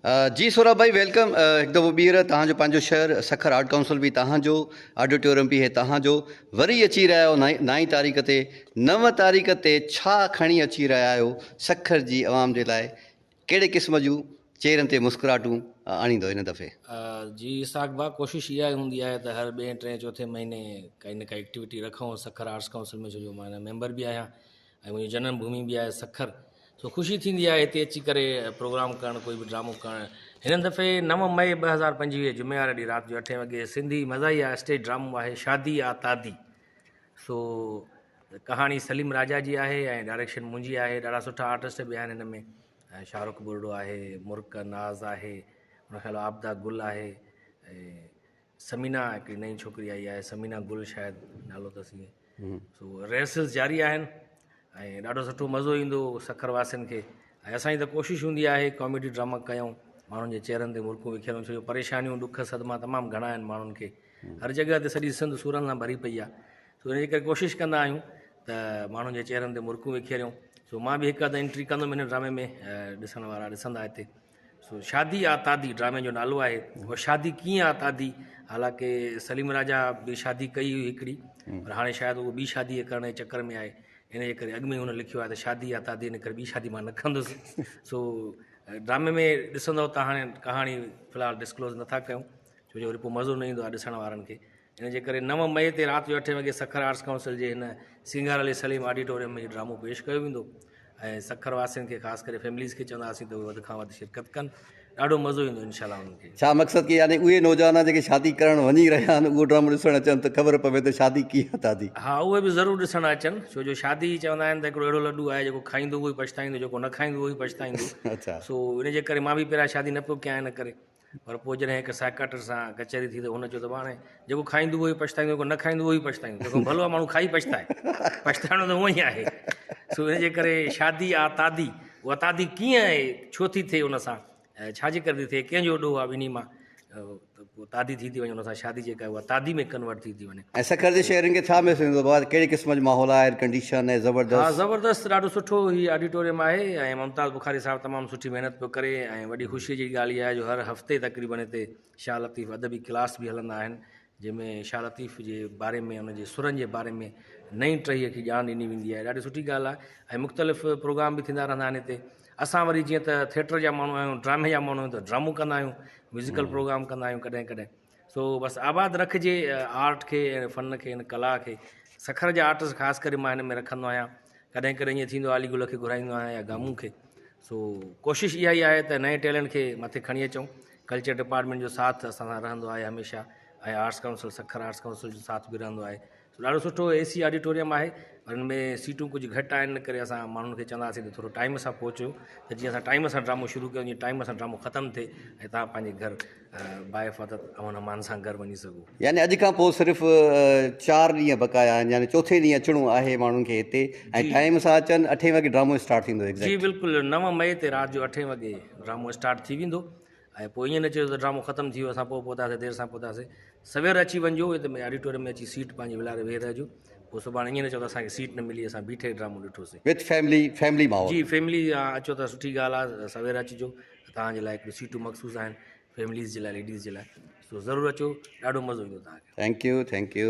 جي سهراب ڀائي welcome هڪ دفعو ٻيهر توهان جو پنهنجو شهر سکر آرٽ ڪائونسل به توهان جو آڊيٽوريم به هي توهان جو وري اچي رهيا آهيو نائين تاريخ تي نو تاريخ تي ڇا کڻي اچي رهيا آهيو سکر جي عوام جي لاء ڪهڙي قسم جون چهرن تي مسڪراهٽون آڻيندو هن دفعي. جي اسحاق ڀاء ڪوشش اها ئي هوندي آهي ته هر ٻئين ٽئين چوٿين مهيني ڪائي نه ڪائي ايڪٽيوٽي رکون سکر آرٽس ڪائونسل ۾ ڇو جو مان ميمبر به آهيان ۽ منهنجي جنم ڀومي به آهي سکر سو خوشي ٿيندي آهي هتي اچي ڪري پروگرام ڪرڻ ڪوئي به ڊرامو ڪرڻ هن دفعي 9 مئي 2025 جمعي واري ڏينهن رات جو اٺين وڳي سنڌي مزاحيه اسٽيج ڊرامو آهي شادي آ تادي سو ڪهاڻي سليم راجا جي آهي ۽ ڊائريڪشن منهنجي آهي ڏاڍا سٺا آرٽسٽ به آهن هن ۾ ۽ شاهه رخ ٻرڙو آهي مرڪ ناز آهي ان کان علاوه عابده گل آهي ۽ سمينا هڪڙي نئين ڇوڪري آئي آهي سمينا گل شايد نالو اٿس ائين سو ريهرسلز جاري آهن ۽ ڏاڍو سٺو مزو ايندو سکر واسين کي ۽ اسانجي ته ڪوشش هوندي آهي ڪاميڊي ڊراما ڪيون ماڻهن جي چهرن تي مرڪون وکيرون ڇو جو پريشانيون ڏک صدما تمام گهڻا آهن ماڻهن کي هر جڳهه تي سڄي سنڌ سورن سان ڀري پئي آهي سو ان جي ڪري ڪوشش ڪندا آهيون ته ماڻهن جي چهرن تي مرڪون وکيريون سو مان به هڪ اڌ انٽري ڪندم هن ڊرامي ۾ ڏسڻ وارا ڏسندا هتي سو شادي آ تادي ڊرامي جو نالو آهي اها شادي ڪيئن آ تادي حالانڪه سليم راجا به شادي ڪئي هئي هڪڙي پر هاڻي شايد اهو ٻي شادي ڪرڻ جي چڪر ۾ آهي ان جي ڪري اڳ ۾ هن لکيو آهي ته شادي آ تادي ان ڪري ٻي شادي مان نه ڪندس سو ڊرامي ۾ ڏسندو ته هاڻي ڪهاڻي في الحال ڊسڪلوز نٿا ڪيون ڇو جو وري پوء مزو نه ايندو آهي ڏسڻ وارن کي ان جي ڪري 9 مئي تي رات جو اٺين وڳي سکر آرٽس ڪائونسل جي هن سينگار علي سليم آڊيٽوريم ۾ هي ڊرامو پيش ڪيو ويندو ۽ سکر واسين کي خاص ڪري فيمليز کي چونداسين ته اهي وڌ کان وڌ شرڪت ڪن ڏاڍو مزو ايندو انشاء الله انهن کي. ڇا مقصد ڪي يعني اهي نوجوان جيڪي شادي ڪرڻ وڃي رهيا آهن اهو ڊرامو ڏسڻ اچن ته خبر پوي ته شادي ڪيئن ٿا ٿي. ها اهي به ضرور ڏسڻ اچن ڇو جو شادي چوندا آهن ته هڪڙو اهڙو لڏو آهي جيڪو کائيندو اهو ئي پڇتائيندو جيڪو نه کائيندو اهو ئي پڇتائيندو سو ان جي ڪري مان به پهريان شادي نه پيو ڪيان ان ڪري پر پوء جڏهن هڪ سائيڪاٽرسٽ سان ڪچهري ٿي ته هن چيو ته هاڻي جيڪو کائيندو اهو ئي پڇتائيندو جيڪو نه کائيندو اهو ئي پڇتائيندو تنهن کان ڀلو آهي ماڻهو کائي پڇتائي پڇتائڻو ته هونئن ئي آهي سو ان جي ڪري شادي آ تادي اها تادي ڪيئن آهي ڇو ٿي ٿئي ان سان ڇا جي ڪري ٿي ٿئي ڪنهن جو ڏوهه آهي ٻنهي مان ته پوء تادي ٿي ٿي وڃي ان سان شادي جيڪا آهي اها تادي ۾ ڪنورٽ ٿي ٿي وڃي. ۽ سکر جي شهرين کي ڇا محسوس ٿيندو بابا ڪهڙي قسم جو ماحول آهي ايئر ڪنڊيشن ۽ زبردست. ها زبردست ڏاڍو سٺو هي آڊيٽوريم آهي ۽ ممتاز بخاري صاحب تمام سٺي محنت پيو ڪري ۽ وڏي خوشي جي ڳالهه اها آهي جو هر هفتي تقريبن هتي شاهه لطيف ادبي ڪلاس به هلندا آهن جنهن ۾ شاهه لطيف جي باري ۾ ان جي سرن جي باري ۾ نئين ٽهيء کي ڄاڻ ڏني ويندي آهي ڏاڍي سٺي ڳالهه آهي ۽ مختلف پروگرام به ٿيندا رهندا آهن هتي اسان وري جيئن ته ٿيٽر جا ماڻهو آهيون ڊرامي جا ماڻهو آهيون ته ڊرامو ڪندا آهيون ميوزيڪل پروگرام ڪندا آهيون ڪڏهن ڪڏهن سو بس آباد رکجي آرٽ کي ۽ فن کي هن ڪلا کي سکر جا آرٽسٽ خاص ڪري مان هن ۾ رکندو آهيان ڪڏهن ڪڏهن ائين ٿيندو آهي علي گل کي گهرائيندو آهيان يا گامون کي سو ڪوشش اها ئي آهي ته نئين ٽيلنٽ کي مٿي کڻي اچون ڪلچر ڊپارٽمينٽ جو ساٿ اسان سان رهندو آهي هميشه ۽ arts council Sukkur arts council جو ساٿ به رهندو آهي سو ڏاڍو سٺو اي سي آڊيٽوريم آهي پر ان ۾ سيٽون ڪجهه گهٽ آهن ان ڪري اسان ماڻهن کي چونداسين ته ٿورو ٽائيم سان پهچو ته جيئن اسان ٽائيم سان ڊرامو شروع ڪيون جيئن ٽائيم سان ڊرامو ختم ٿئي ۽ توهان پنهنجي گهر باحفاظت امن امان سان گهر وڃي سگهو. يعني اڄ کان پوء صرف چار ڏينهن بقايا آهن يعني چوٿين ڏينهن اچڻو آهي ماڻهن کي هتي ۽ ٽائيم سان اچن اٺين وڳي ڊرامو اسٽارٽ ٿيندو جي ايگزيڪٽ. بلڪل 9 مئي تي رات جو اٺين وڳي ڊرامو اسٽارٽ ٿي ويندو ۽ پوء ائين نه چئجو ته ڊرامو ختم ٿي ويو اسان پوء پهتاسين دير سان پهتاسين سوير اچي وڃجو هتي آڊيٽوريم ۾ اچي سيٽ پنهنجي ولاري ويهي رهجو پوء سڀاڻي ائين نه چئو ته اسان کي سيٽ نه ملي اسان بيٺي ڊرامو ڏٺوسين. وٿ فيملي فيملي ماحول. جي فيملي اچو ته سٺي ڳالهه آهي سوير اچجو توهان جي لاء هڪڙيون سيٽون مخصوص آهن فيمليز جي لاء ليڊيز جي لاء سو ضرور اچو ڏاڍو مزو ايندو توهان کي. Thank you thank you.